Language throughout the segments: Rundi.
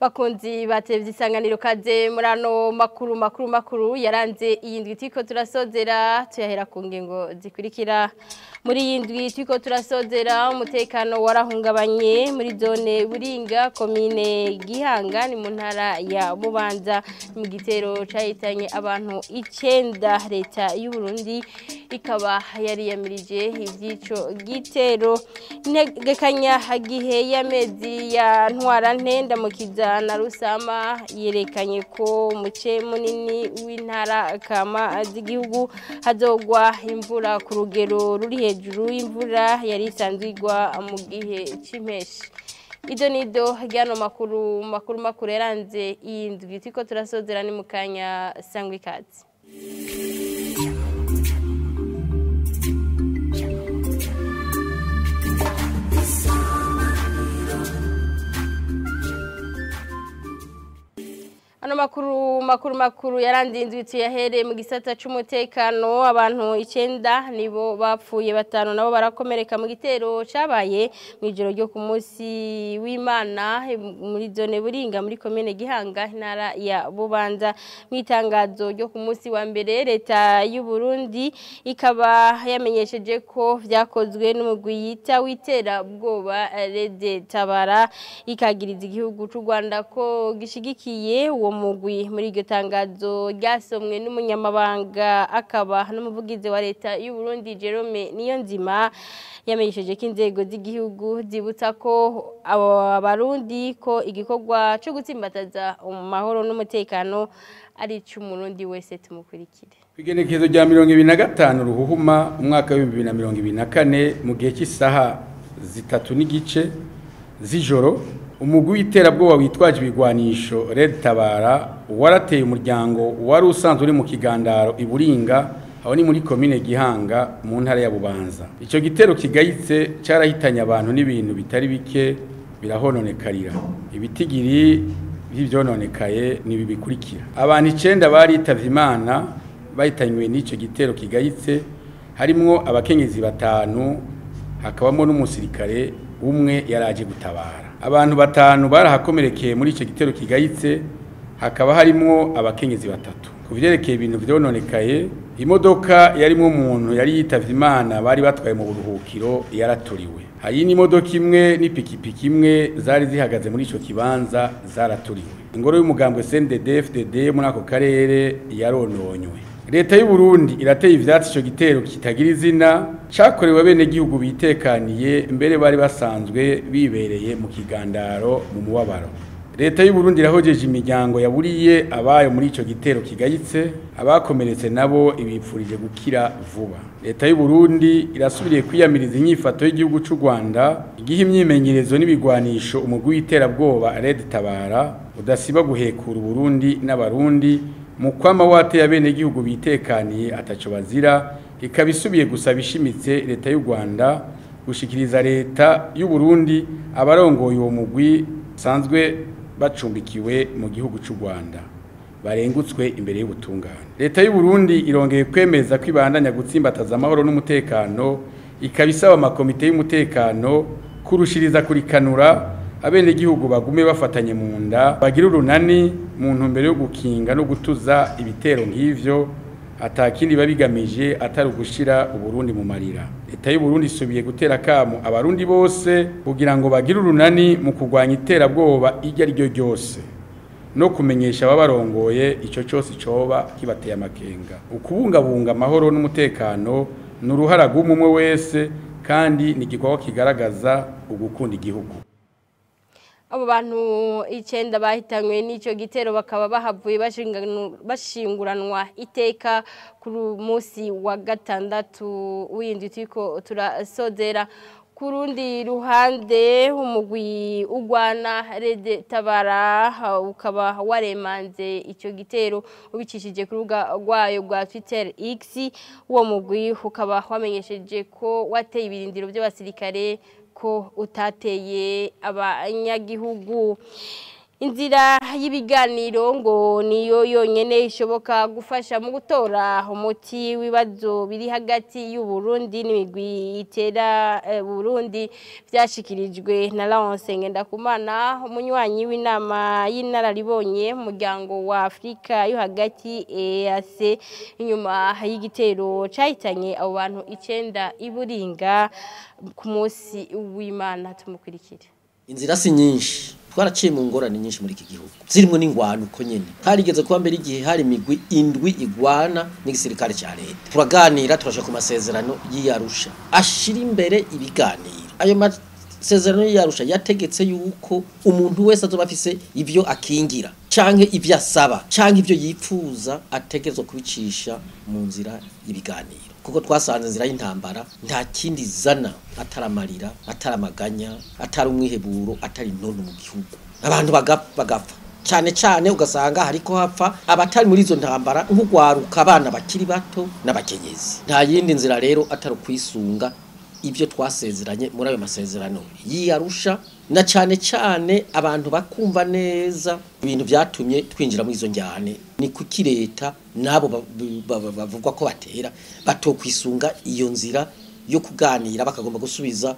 Bakunzi ba televiziyo Isanganiro, kaze muri ano makuru makuru makuru yaranze iyi ndwi turiko turasozera. Tuyahera ku ngingo zikurikira. Muri iyi ndwi turiko turasozera, umutekano warahungabanye muri zone Buringa, komine Gihanga, ni mu ntara ya Bubanza, mu gitero cahitanye abantu 9. Leta y'u Burundi ikaba yariyamirije ivy'ico gitero. Integekanya gihe y'amezi ya Ntwarante, Ndamukiza na Rusama yerekanye ko umuce munini w'intara kama z'igihugu hazogwa imvura ku rugero ruri hejuru y'imvura yari isanzwe igwa mu gihe c'impeshi. Ido nido ryano makuru makuru makuru yaranze iyi ndwi turiko turasozera ni mu kanya. Sangwa ikaze. Ano makuru makuru makuru yaranze indwi tuyahere mu gisata c'umutekano. Abantu 9 nibo bapfuye, 5 nabo barakomereka mu gitero cabaye mu ijoro ryo ku munsi w'Imana muri zone Buringa, muri komine Gihanga, intara ya Bubanza. Mu itangazo ryo ku munsi wa mbere, leta y'u Burundi ikaba yamenyesheje ko vyakozwe n'umugwi yita w'iterabwoba Red Tabara, ikagiriza igihugu c'u Rwanda ko gishigikiye uwo mugwi. Muri iryo tangazo ryasomwe n'umunyamabanga akaba n'umuvugizi wa leta y'u Burundi, Jerome Niyonzima, yamenyesheje ko inzego z'igihugu zibutsa ko abo Barundi ko igikorwa cyo gutsimbataza amahoro n'umutekano ari ic'Umurundi wese. Tumukurikire. Igenekerezo rya 25 Ruhuhuma umwaka wa 2024, mu gihe cy'isaha 3:30 z'ijoro, umugwi w'iterabwoba witwaje ibigwanisho Red Tabara warateye umuryango wari usanzwe uri mu kigandaro iburinga, aho ni muri komine Gihanga, mu ntara ya Bubanza. Ico gitero kigayitse carahitanye abantu n'ibintu bitari bike birahononekarira. Ibitigiri vy'ivyononekaye nibi bikurikira: abantu 9 baritavye Imana bahitanywe n'ico gitero kigayitse, harimwo abakenyezi batanu, hakabamo n'umusirikare umwe yaraje gutabara. Abantu 5 barahakomerekeye muri ico gitero kigayitse, hakaba harimwo abakenyezi batatu. Ku vyerekeye ibintu vyononekaye, imodoka yarimwo umuntu yari yitavye Imana bari batwaye mu buruhukiro yaraturiwe. Hari n'imodoka imwe n'ipikipiki imwe zari zihagaze muri ico kibanza zaraturiwe. Ingoro y'umugambwe CNDD-FDD muri ako karere yarononywe. Leta y'u Burundi irateye ivyatsi ico gitero kitagira izina cakorewe bene gihugu bitekaniye, mbere bari basanzwe bibereye mu kigandaro mu mubabaro. Leta y'u Burundi irahojeje imiryango yaburiye abayo muri ico gitero kigayitse, abakomeretse nabo ibipfurije gukira vuba. Leta y'u Burundi irasubiriye kwiyamiriza inyifato y'igihugu c'u Rwanda igihe imyimenyerezo n'ibigwanisho umugwi w'iterabwoba Red Tabara udasiba guhekura Burundi n'Abarundi mu kwama wateye abenegihugu bitekaniye ataco bazira. Ikaba isubiye gusaba ishimitse leta y'u Rwanda gushikiriza leta y'u Burundi abarongoye uwo mugwi sanzwe bacumbikiwe mu gihugu c'u Rwanda, barengutswe imbere y'ubutungane. Leta y'u Burundi irongeye kwemeza ko ibandanya gutsimbataza amahoro n'umutekano, ikaba isaba amakomite y'umutekano kurushiriza kurikanura abenegihugu bagume bafatanye mu nda, bagira urunani mu ntumbero yo gukinga no gutuza ibitero nk'ivyo atakindi babigamije atari ugushira Uburundi mu marira. Leta y'u Burundi isubiye gutera kamo Abarundi bose kugira ngo bagire urunani mu kurwanya iterabwoba iryo ari ryo ryose no kumenyesha ababarongoye ico cose coba kibateye amakenga. Ukubungabunga amahoro n'umutekano ni uruhara rw'umwe wese kandi ni igikorwa kigaragaza ugukunda igihugu. Abo bantu 9 bahitanywe n'ico gitero bakaba bahavuye bashinguranwa iteka kuri munsi wa gatandatu w'indwi turiko turasozera. Ku rundi ruhande, umugwi ugwana Red Tabara ukaba waremanze ico gitero ubicishije ku rubuga rwayo rwa Twitter X. Uwo mugwi ukaba wamenyesheje ko wateye ibirindiro by'abasirikare, ko utateye abanyagihugu. Inzira y'ibiganiro ngo niyo yonyene ishoboka gufasha mu gutora umuti w'ibibazo biri hagati y'u Burundi n'imigwi itera Burundi, vyashikirijwe na Laurence Ngendakumana, umunywanyi w'inama y'inararibonye mu muryango wa Afrika yo hagati EAC, inyuma y'igitero cahitanye abo bantu 9 iburinga ku munsi w'Imana. Tumukurikire. Inzira si nyinshi, twaraciye mu ngorane nyinshi muri iki gihugu zirimo n'ingwano uko nyene. Harigeze kuba mbere igihe hari imigwi 7 igwana n'igisirikare ca leta, turaganira turaja ku masezerano y'Arusha ashira imbere ibiganiro. Ayo masezerano y'Arusha yategetse yuko umuntu wese azoba afise ivyo akingira canke ivyo asaba canke ivyo yipfuza ategerezwa kubicisha mu nzira y'ibiganiro, kuko twasanze inzira y'intambara nta kindi zana ataramarira, ataramaganya, atari umwiheburo, atari intonto mu gihugu. Abantu bagapfa cyane cyane, ugasanga hariko hapfa abatari muri izo ntambara nk'ugwaruka, abana bakiri bato n'abakenyezi. Nta yindi nzira rero atari ukwisunga ibyo twasezeranye muri ayo masezerano y'Arusha, na cyane cyane abantu bakumva neza ibintu byatumye twinjira muri izo njyane. Ni kuki leta nabo bavugwa ko batera batokwisunga iyo nzira yo kuganira, bakagomba gusubiza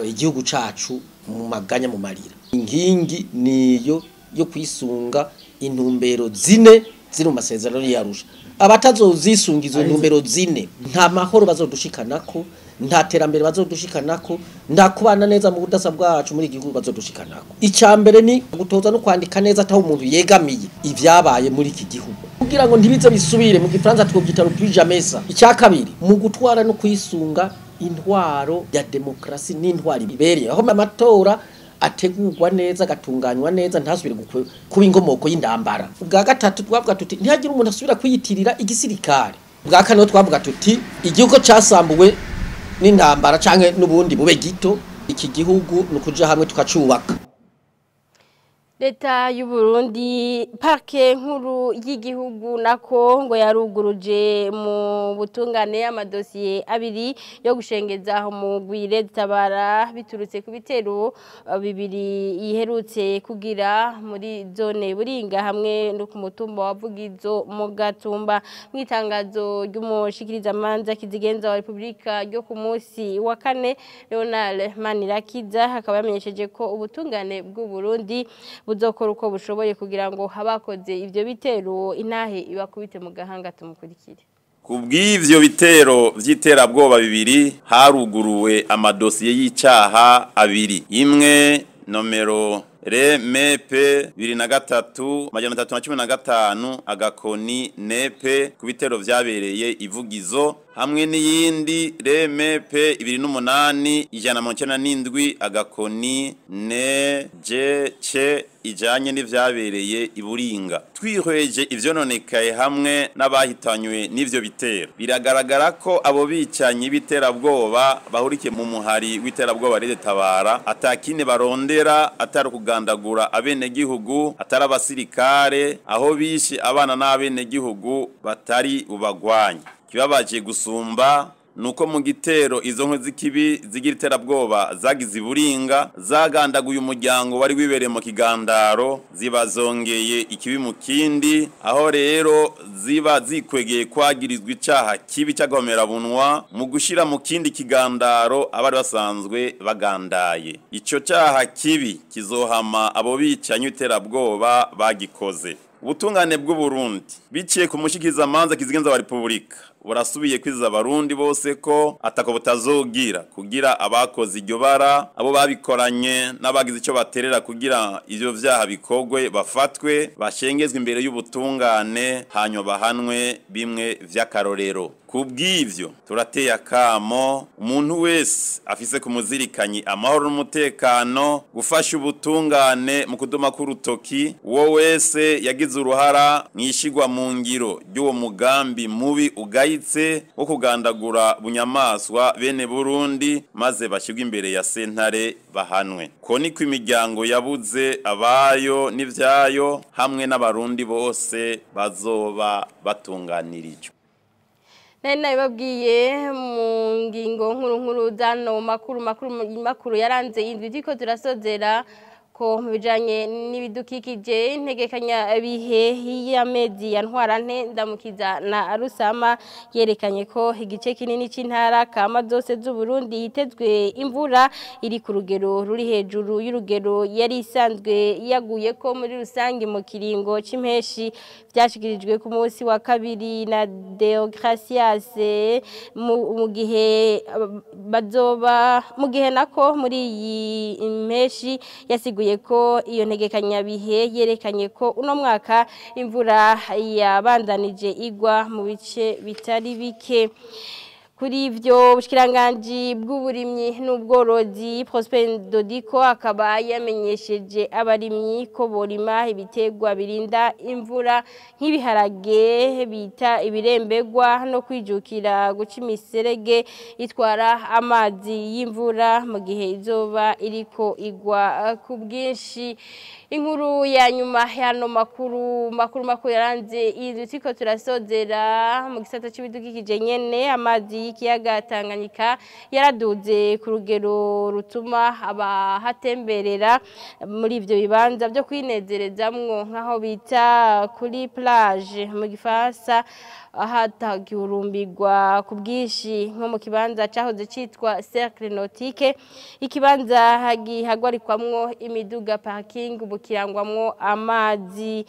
igihugu cacu mu maganya, mu marira? Inkingi niyo yo kwisunga intumbero 4 ziri mu masezerano y'Arusha. Abatazozisunga izo ntumbero 4 nta mahoro bazodushikanako, nta terambere bazodushikanako, nta kubana neza mu budasa bwacu muri igihugu bazodushikanako. Icya mbere ni gutoza no kwandika neza ataho umuntu yegamiye ivyabaye muri iki gihugu, kugira ngo ntibize bisubire. Mu gifaransa twobyita le plus jamais ça. Icya kabiri, mu gutwara no kwisunga intwaro ya demokrasi n'intwaro ibereye, aho amatora ategurwa neza agatunganywa neza, ntasubire kuba inkomoko y'intambara. Ubwa gatatu twavuga tuti ntihagire umuntu asubira kwiyitirira igisirikare. Ubwa kane twavuga tuti igihugu casambuwe n'intambara canke n'ubundi bube gito, iki gihugu nukuja hamwe tukacubaka. Leta y'u Burundi, parke nkuru y'igihugu nako ngo yaruguruje mu butungane amadosiye 2 yo gushengeza umugwi Tabara biturutse ku bitero 2 iherutse kugira muri zone Buringa hamwe no ku mutumba wa Vugizo mu Gatumba. Mu itangazo ry'umushikiriza manza kizigenza wa Republika ryo ku munsi wa kane, Leonard Manirakiza akaba yamenyesheje ko ubutungane bw'u Burundi buzokora uko bushoboye kugira ngo abakoze ivyo bitero intahe ibakubite mu gahanga. Tumukurikire. Kubw'ivyo bitero vy'iterabwoba 2 haruguruwe amadosiye y'icaha 2, imwe nomero RMP 23 315 agakoni nepe ku bitero vyabereye ivugizo, hamwe n'iyindi RMP 28 197 agakoni ne J C ijanye n'ivyabereye iburinga. Twihweje ivyononekaye hamwe n'abahitanywe n'ivyo bitero, biragaragara ko abo bicanyi b'iterabwoba bahurikiye mu muhari w'iterabwoba Tabara atakine barondera atari kugandagura abenegihugu, atari abasirikare, aho bishe abana n'abenegihugu batari bubagwanye. Kibabaje gusumba nuko mu gitero izo nkwe z'ikibi zigira iterabwoba zagize iburinga zagandaguye umuryango wari wibereye mu kigandaro, zibazongeye ikibi mu kindi, aho rero ziba zikwegeye kwagirizwa icaha kibi cy'agahomerabunwa mu gushira mu kindi kigandaro abari basanzwe bagandaye. Ico caha kibi kizohama abo bicanyi iterabwoba bagikoze. Ubutungane bw'u Burundi biciye ku mushikiza manza kizigenza wa Republika burasubiye kwiza abarundi bose ko atako butazogira kugira abakoze iryo bara, abo babikoranye n'abagize ico baterera kugira ivyo vyaha bikogwe bafatwe, bashengezwe imbere y'ubutungane, hanyuma bahanwe bimwe vy'akarorero. Kubw'ivyo turateye akamo umuntu wese afise kumuzirikanyi amahoro n'umutekano gufasha ubutungane mu kuduma k'urutoki uwo wese yagize uruhara mwishigwa mu ngiro ry'uwo mugambi mubi ugayitse wo kugandagura bunyamaswa bene Burundi, maze bashyirwe imbere ya sentare bahanwe. Ko niko imiryango yabuze abayo n'ivyayo hamwe n'abarundi bose bazoba batunganirijwe. Nari nabibabwiye mu ngingo nkuru nkuru zano makuru makuru makuru yaranze indwi turiko turasozera Ko mu bijanye n'ibidukikije, integekanya bihe y'amezi ya Ntwarante, Ndamukiza na Rusama yerekanye ko igice kinini c'intara kama zose z'u Burundi hitezwe imvura iri ku rugero ruri hejuru y'urugero yari isanzwe yaguye ko muri rusange mu kiringo c'impeshi. Byashikirijwe ku munsi wa kabiri na Deogracias mu gihe bazoba mu gihe nako muri iyi impeshi. Yasiguye ko iyo ntegekanyabihe yerekanye ko uno mwaka imvura yabandanije igwa mu bice bitari bike. Kuri ivyo, ubushikiranganji bw'uburimyi n'ubworozi, Prosper Dodiko akaba yamenyesheje abarimyi ko borima ibitegwa birinda imvura nk'ibiharage bita ibirembegwa no kwijukira guca imiserege itwara amazi y'imvura mu gihe izoba iriko igwa ku bwinshi. Inkuru ya nyuma y'ano makuru makuru makuru yaranze iyi turiko turasozera, mu gisata c'ibidukikije nyene, amazi y'ikiyaga Tanganyika yaraduze ku rugero rutuma abahatemberera muri ivyo bibanza byo kwinezerezamwo nk'aho bita kuri plage mu Gifaransa ahatagihurumbirwa ku bwinshi, nko mu kibanza cahoze citwa Cercle Nautique, ikibanza gihagwarikwamwo imiduga, parking, ubu kirangwamwo amazi.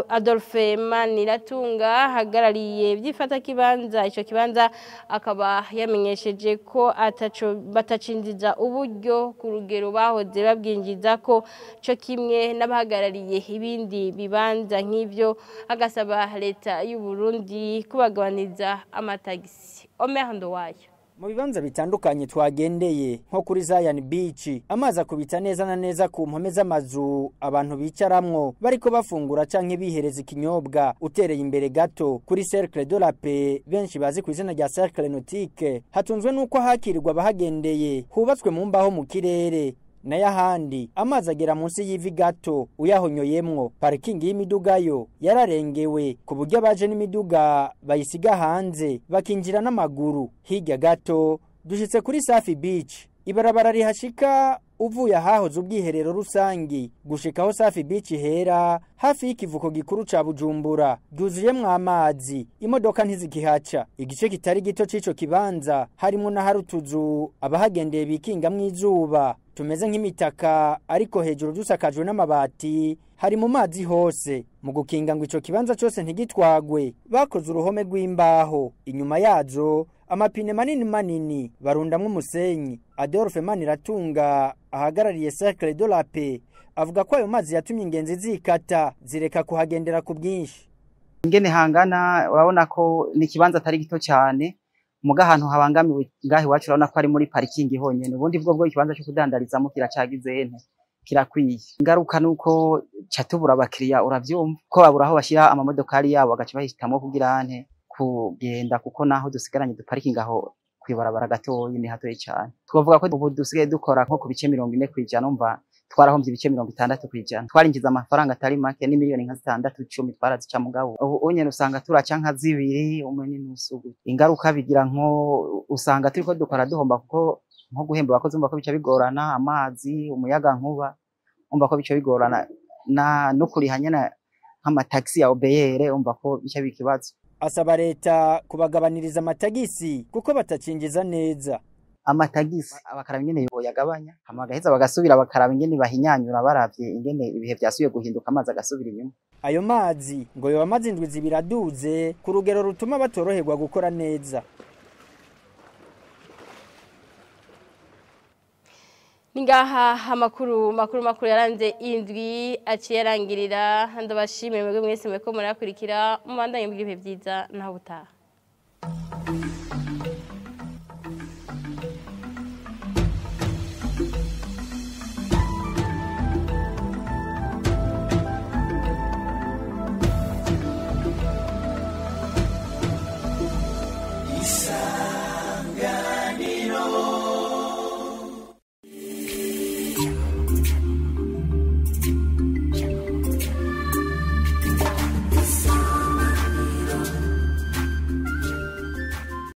Adolphe Maniratunga hagarariye byifata kibanza ico kibanza akaba yamenyesheje ko ataco batacinjiza uburyo ku rugero bahoze babwinjiza ko, co kimwe n'abahagarariye ibindi bibanza nk'ivyo, agasaba leta y'u Burundi kubagabaniza amatagisi. Omer Ndowayo. Mu bibanza bitandukanye twagendeye, nko kuri Zion Beach, amazi akubita neza na neza ku mpome z'amazu abantu bicaramwo bariko bafungura canke bihereza ikinyobwa. Utereye imbere gato kuri Cercle de la Paix, benshi bazi ku izina rya Cercle Nautique, hatunzwe nuko hakirirwa abahagendeye, hubatswe mu mbaho mu kirere. Nayo ahandi amazi agera munsi y'ivi gato uyahonyoyemwo. Parikingi y'imiduga yo yararengewe ku buryo abaje n'imiduga bayisiga hanze bakinjira n'amaguru. Hirya gato dushitse kuri Safi Beach. Ibarabara rihashika uvuye ahahoze ubwiherero rusangi gushikaho Safi Beach hera hafi y'ikivuko gikuru ca Bujumbura ryuzuyemwo amazi, imodoka ntizikihaca. Igice kitari gito c'ico kibanza harimo n'ahari utuzu abahagendeye bikingamwo izuba tumeze nk'imitaka ariko hejuru dusakajwe n'amabati, hari mu mazi hose. Mu gukinga ngo ico kibanza cose ntigitwagwe, bakoze uruhome rw'imbaho, inyuma yazo amapine manini manini barundamwo umusenyi. Adolphe Maniratunga ahagarariye Cercle de la Paix avuga ko ayo mazi yatumye ingenzi zikata zireka kuhagendera ku bwinshi. Ingene hangana, urabona ko ni ikibanza atari gito cyane, muga ahantu habangamiwe ngaho iwacu urabona ko ari muri parikingi honyene. Ubundi bwo ikibanza cyo kudandarizamo kiracagize ente, kirakwiye. Ingaruka nuko ca tubura abakiriya, uravyumva ko babura aho bashyira amamodokari yabo, bagaca bahitamwo kugira ante kugenda, kuko naho dusigaranye duparikingi aho kwibarabara gatoyi ni hatoyi cyane. Twavuga ko ubu dusigaye dukora nko ku bice 40%, umva twarahombye ibice 60%. Twarinjiza amafaranga atari make, ni miliyoni nka 6 10 twarazica, mugabo ubu nyene usanga turaca nka 2 umwe n'inusu gutyo. Ingaruka bigira nko usanga turiko dukora duhomba, kuko nko guhemba abakozi umva ko bica bigorana, amazi, umuyaga nkuba umva ko bica bigorana, na no kuriha nyene nk'amataxi ya OBR umva ko bica bikibazo. Asaba leta kubagabaniriza amatagisi kuko batacinjiza neza. Amatagisi abakaraba ingene boyagabanya, hama bagaheza bagasubira bakaraba ingene bahinyanyura baravye ingene ibihe vyasubiye guhinduka, amazi agasubira inyuma. Ayo mazi ngo yoba amaze indwi 2 aduze ku rugero rutuma batoroherwa gukora neza. Ningaha amakuru makuru makuru yaranze indwi aciye arangirira. Ndabashimiye mwebwe mwese mweko murakurikira, mubandanye mugira ibihe vyiza naho butaha.